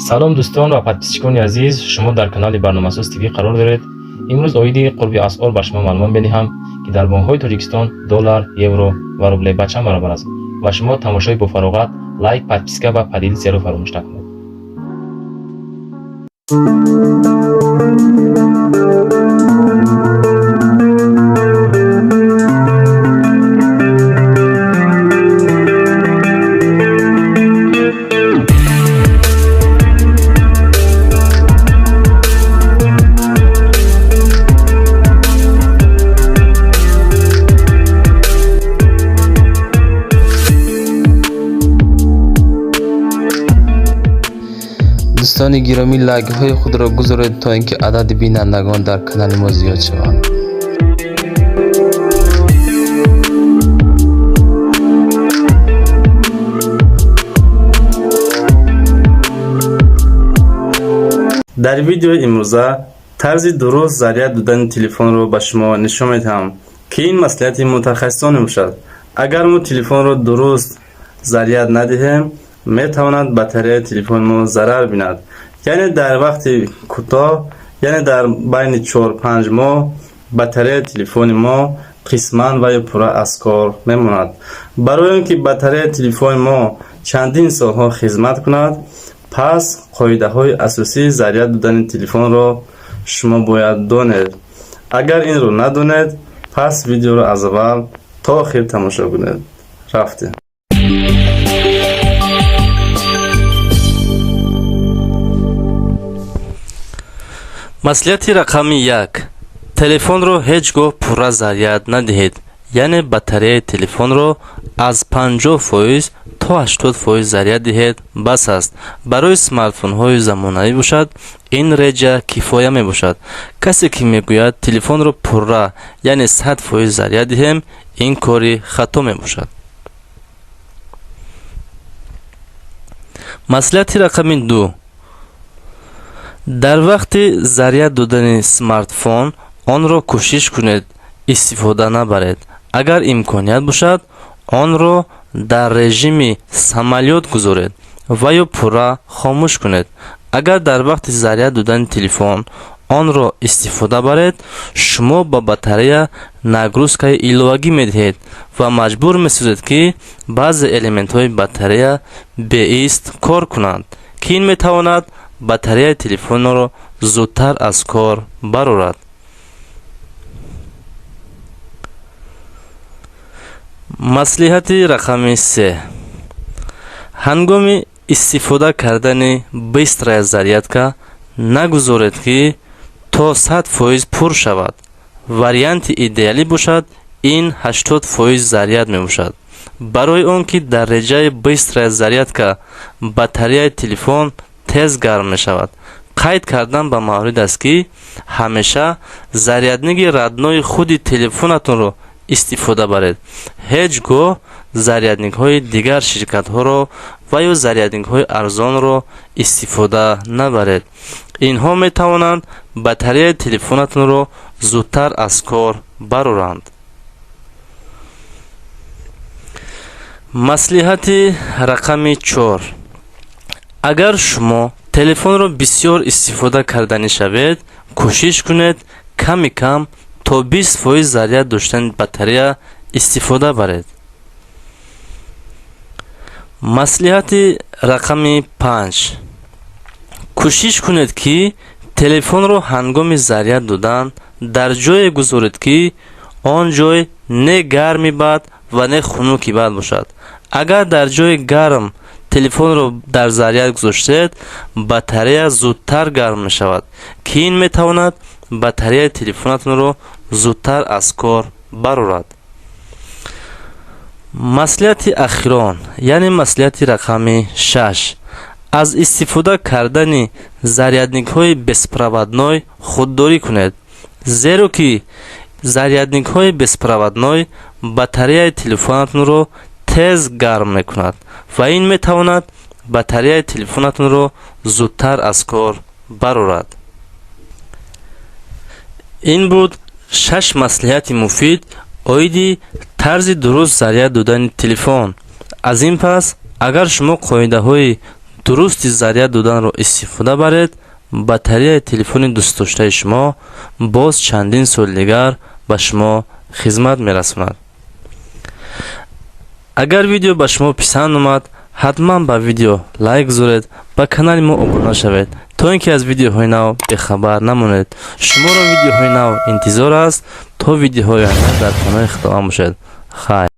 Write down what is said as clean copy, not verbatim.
Салом, дӯстон ва подписчикони азиз! Шумо дар канали Барномасоз ТВ қарор доред. Имрӯз оиди қурби асъор ба шумо маълумот медиҳам, ки дар бонкҳои Тоҷикистон доллар, евро ва рубле ба чанд баробар аст. Ва шумо тамошои бофароғат, лайк, подписка ва поделиться ро фаромӯш накунед. Дӯстони гиромӣ, лайкҳои худро гузоред, то ин ки адади бинандагон дар канали мо зиёд шаванд. Дар видеои имрӯза тарзи дуруст заряд додани телефонро ба шумо нишон медиҳам, ки ин маслиҳати мутахассисон мебошад. Агар мо телефонро дуруст заряд надиҳем, метавонад батареяи телефони мо зарар бинад, яъне дар вақти кӯтоҳ, яъне дар байни 4-5 моҳ батареяи телефони мо қисман ва ё пурра аз кор мемонад. Барои он ки батареяи телефони мо чандин солҳо хизмат кунад, пас қоидаҳои асосии заряд додани телефонро шумо бояд донед. Агар инро надонед, пас видеоро аз аввал то охир тамошо кунед. Рафтем. Маслиҳати рақами 1: телефонро ҳеҷ гоҳ пурра заряд надиҳед, яъне батареяи телефонро аз 50% то 80% заряд диҳед, бас аст. Барои смартфонҳои замонавӣ бошад, ин реҷа кифоя мебошад. Касе ки мегӯяд телефонро пурра, яъне 100% заряд диҳем, ин кори хато мебошад. Маслиҳати рақами 2: дар вақти заряд додани смартфон онро кӯшиш кунед истифода набаред. Агар имконият бошад, онро дар режими самолёт гузоред ва ё пурра хомӯш кунед. Агар дар вақти заряд додани телефон онро истифода баред, шумо ба батарея нагрузкаи иловагӣ медиҳед ва маҷбур месозед, ки баъзе элементҳои батарея беист кор кунанд, ки ин метавонад батареяи телефонро зудтар аз кор барорад. Маслиҳати рақами 3: ҳангоми истифода кардани быстрая зарядка нагузоред, ки то 100% пур шавад. Варианти идеалӣ бошад, ин 80% заряд мебошад, барои он ки дар реҷаи быстрая зарядка батареяи телефон тез гарм мешавад. Қайд кардан ба маврид аст, ки ҳамеша зарядники родной худи телефонатонро истифода баред. Ҳеҷ гоҳ зарядникҳои дигар ширкатҳоро ва ё зарядникҳои арзонро истифода набаред. Инҳо метавонанд батареяи телефонатонро зудтар аз кор бароранд. Маслиҳати рақами 4: агар шумо телефонро бисёр истифода карданӣ шавед, кӯшиш кунед ками кам то 20% заряд доштани батарея истифода баред. Маслиҳати рақами 5: кӯшиш кунед, ки телефонро ҳангоми заряд додан дар ҷое гузоред, ки он ҷой не гарми бад ва не хунуки бад бошад. Агар дар ҷои гарм телефонро дар заряд гузоштед, батарея зудтар гарм мешавад, ки ин метавонад батареяи телефонатонро зудтар аз кор барорад. Маслиҳати ахирон, яъне маслиҳати рақами 6: аз истифода кардани зарядникҳои беспроводной худдорӣ кунед, зеро ки зарядникҳои беспроводной батареяи телефонатонро тез гарм мекунад ва ин метавонад батареяи телефонатонро зудтар аз кор барорад. Ин буд шаш маслиҳати муфид оиди тарзи дуруст заряд додани телефон. Аз ин пас, агар шумо қоидаҳои Дурусти заряд доданро истифода баред, батареяи телефони дӯстдоштаи шумо боз чандин соли дигар ба шумо хизмат мерасонад. Агар видео ба шумо писанд омад, ҳатман ба видео лайк гузоред, ба канали мо обуна шавед, то ин ки аз видеоҳои нав бехабар намонед. Шуморо видеоҳои нав интизор аст. То видеоҳои оянда дар паноҳи Худованд бошед. Хайр.